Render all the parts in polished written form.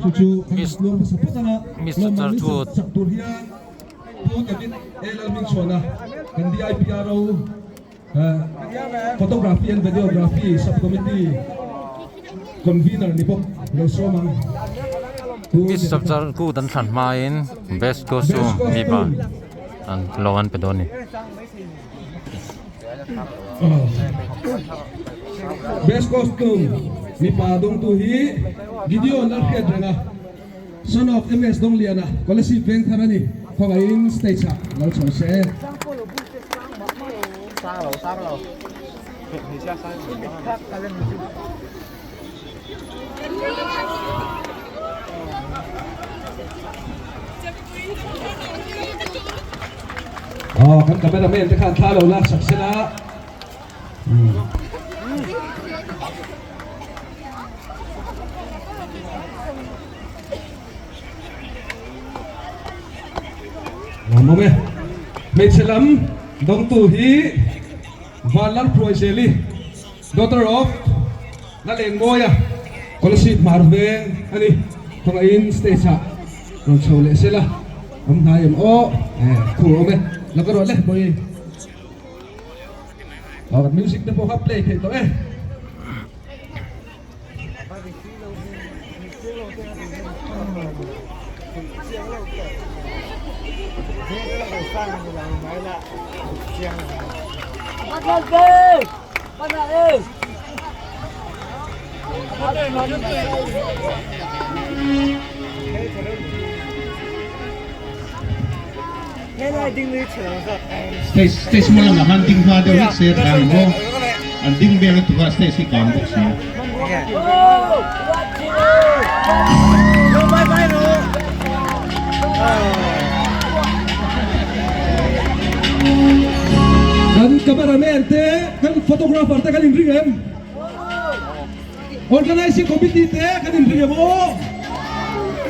Chu chu kan tluang hmasa phawt anga Miss lawmman min Churchwood. sak tur hian Pu David A Lalhmingchhuana kan DIPRO Photography and Videography Sub-Committee Convener ni bawk lo sawm ang. Pu Miss David-a. Churchwood an thlan hmain Best Costume mipa an lo an pe dawn a ni. Best Costume mipa dawngtu hi Gideon Lalhriatrenga, son of MS Dawngliana, Kolasib Vengthar a ni. Khawngaihin stage ah lo chho se. Aw kan cameraman te khan thla lo lak sak sela. Lawmawm e. Hmeichhe lam dawngtu hi Vanlalphuaizeli, daughter of Lalengmawia, Kolasib Hmar Veng a ni. Khawngaihin stage ah rawn chho leh sela awm hnai em aw. Khur awm e. Lo ka rawh le bawi. Aw music te pawh kha play theih tawh e. Stage stage hma lamah khan ding hma deuh hlek se a tlang maw an ding vel lutuk a stage hi kang bawk si a. Kan cameraman te kan photographer te kan inring em? Organizing committee te kan inring em aw?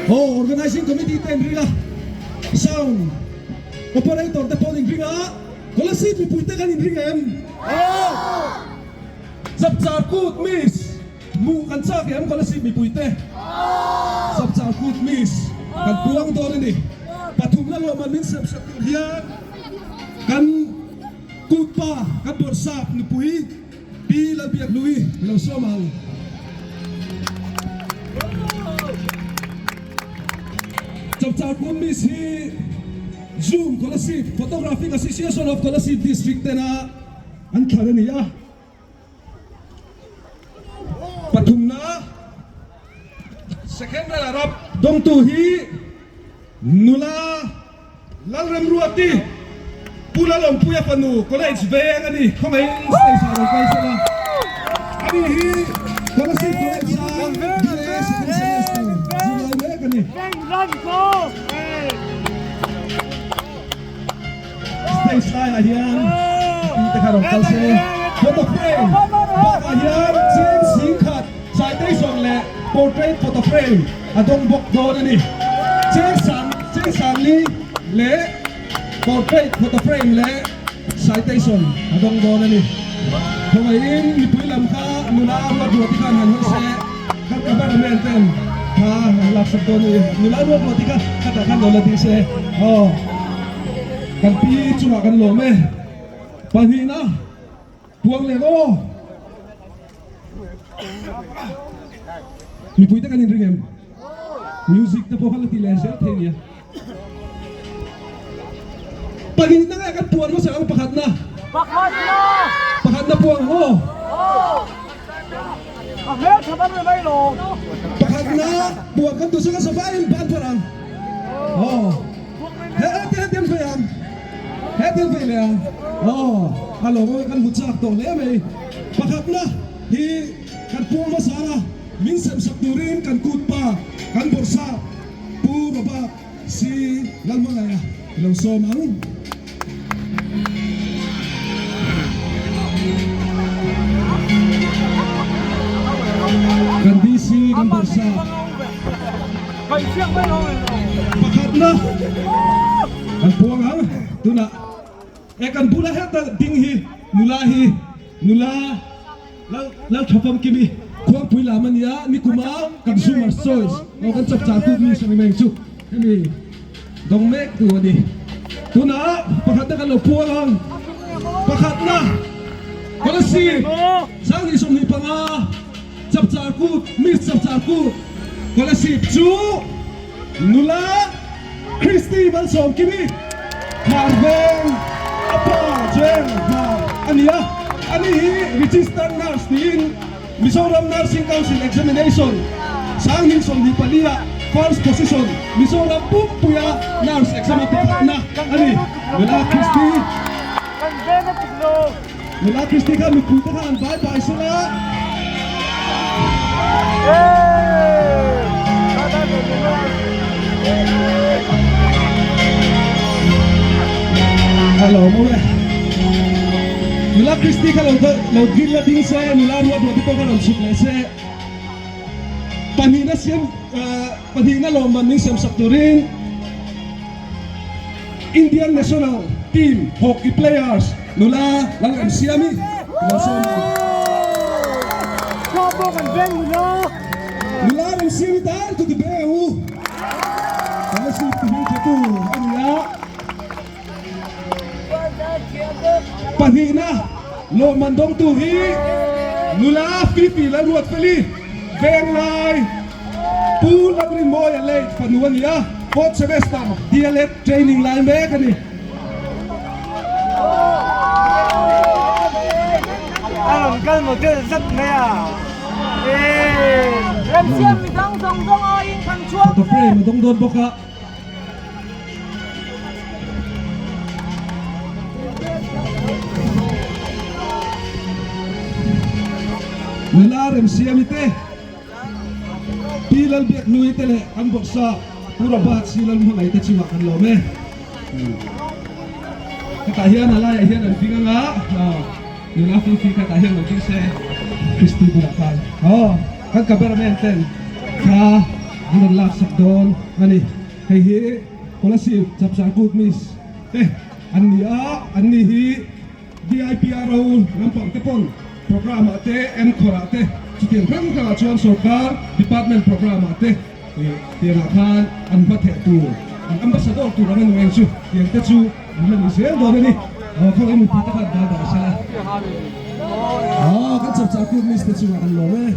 Aw organizing committee te inring a sound operator te pawh an inring a Kolasib mipui te kan inring em? Chapchar kut miss hmuh kan chak em Kolasib mipui te? Chapchar kut miss kan puang dawn a ni. Pathumna lawmman min sem sak tur hian kan kutpa kan bawrhsap nupui Pi Lalbiakhlui lo sawm ang. Chapchar Kut Miss hi Zoom Kolasib Photographic Association of Kolasib District tena an thlan a ni a. Pathumna Second runner up dawngtu hi Nula Lalremruati, Pu Lalawmpuia fanu College veng a ni. Khawngaihin stage ah rawn kal sela. Ani hi Kolasib College a BA second semester zirlai mek a ni. Stage laiah hian pi te kha rawn kal se. Photo frame bakah hian cheng singkhat citation leh portrait photo frame a dawng bawk dawn a ni. Cheng cheng sangli leh portrait photo frame leh citation a dawng dawn a ni. Khawngaihin mipui lam kha nula ruat ruati khan han hawi se, kan cameraman ten kha han laksak dawn a ni. Nula ruat ruati kha khatah khan lo la ding se aw. Kan pi chungah kan lawm e. Pahnihna puang leh aw. Mipui te kan inring em? Music te pawh kha la ti leh zel thei nia. Pahnihna nge kan puan hmasa ang pakhatna? Pakhatna! Pakhatna puang ang aw. A hmel tha ban mai lo. Pakhatna puan kan duh chu kan sofa in ban phar ang. Aw. He he tian phei ang. He tian phei leh ang. Aw. A lawm awm e kan hmu chak tawh hle mai. Pakhatna hi kan puang hmasa a, min sem sak turin kan kut pa kan bawrhsa Pu Robert C. Lalhmangaia i lo sawm ang. Kan DC kan bawrhsa pakhatna kan puang ang tunah e kan bula heta ding hi nula hi nula Lal Lalthafamkimi. Khuangpui lam a nia, nikuma Consumer's Choice aw kan chapchar tut mi sang mai chu hemi dawng mek tu a ni. Tunah pakhatna kan lo phual ang, pakhatna Kolasib Sanghnih 25 chapchar kut Miss Chapchar Kut Kolasib chu nula Christy Malsawmkimi Hmar veng a pa Joel Hmar a ni a, ani hi Registered Nurse tiin Mizoram Nursing Council Examination Sanghnih 24 ah First Position Mizoram pumpuia Nurse Exam a pakhatna a ni. Nula Christy Nula Christy kha mipuite kha an bai bai sela. Hello maw le. Nula Christy kha lo lo dil la ding se, nula ruat ruat te pawh kha rawn chhuk leh se. Pahnihna siam pahnihna lawmman min siam sak turin Indian National Team Hockey Players nula Lalremsiami lo sawm ang. Nula Remsiami tan tu ti be u. Scholarship ti hming tha tu a ni a. Pahnihna lawmman dawngtu hi nula Fifi Lalruatfeli Venglai Pu Lalrinmawia late fanu a ni a, fourth semester DLEd training lai mek a ni. Photo frame a dawng dawn bawk a. Nula Remsiami te. Pi Lalbiaknui te leh kan bawrhsa Pu Robert si Lalhmangaih te chungah kan lawm e. Hetah hian a laiah hian an ding anga nula Fifi kha tah hian lo ding se Christy bulah khan aw kan cameraman ten thla an rawn lak sak dawn a ni. Hei hi Kolasib Chapchar Kut Miss te an ni a, an ni hi DIPRO lampang te pawn programme ah te anchor ah te chutiang hrang hrang ah chuan sorkar department programme ah te tiang ah khan an hma theh tur an ambassador tur ang a ni eng chu tiang te chu an la ni zel dawn a ni aw khawngaih mipui te khan dah dah sela aw kan chapchar kut miss te chungah kan lawm e.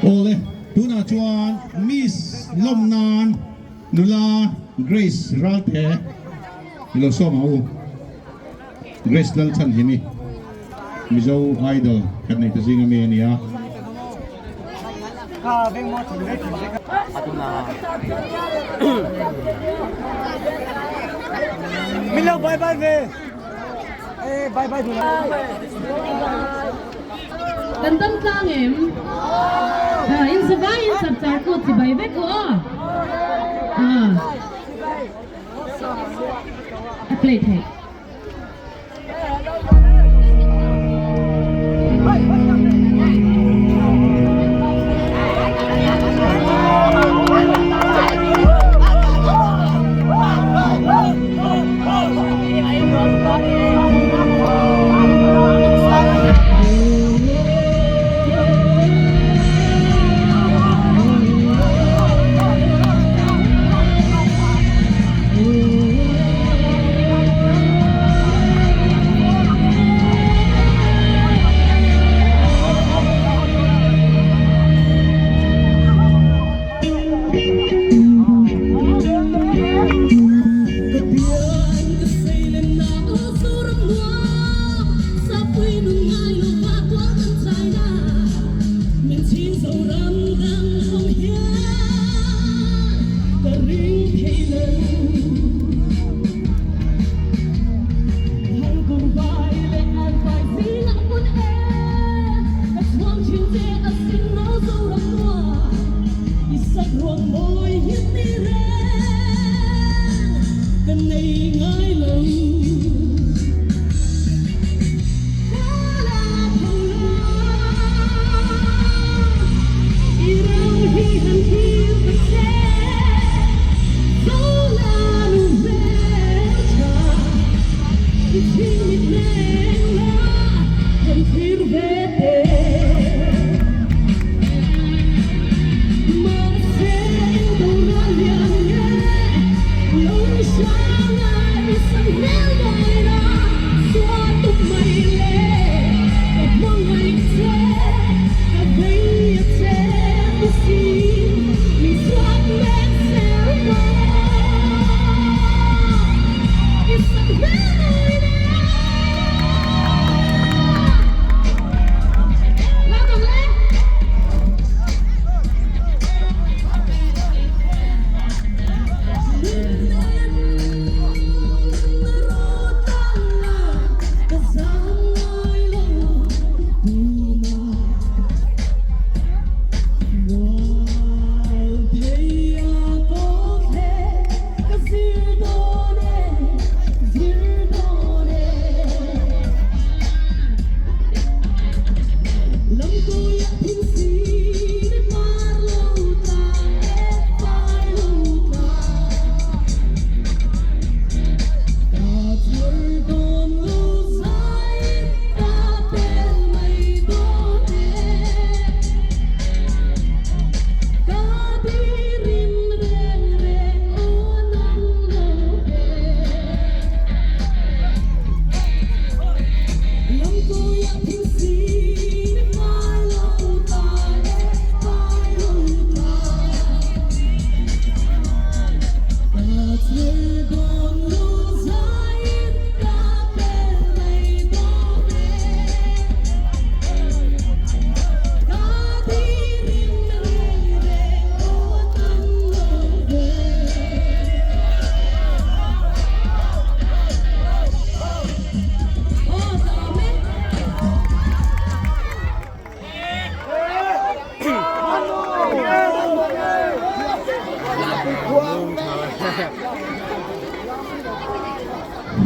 Awle tunah chuan miss lawm nan Nula Grace Ralte i lo sawm ang u. Grace Lalchhanhimi, Mizo Idol kan neih ta zing ami a ni a. Kan dam tlang em? In zavai in chapchar kut chibai vek u aw. A play theih.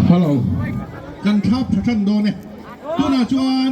Hello. Kan thlap tha tan dawn e. Tunah chuan.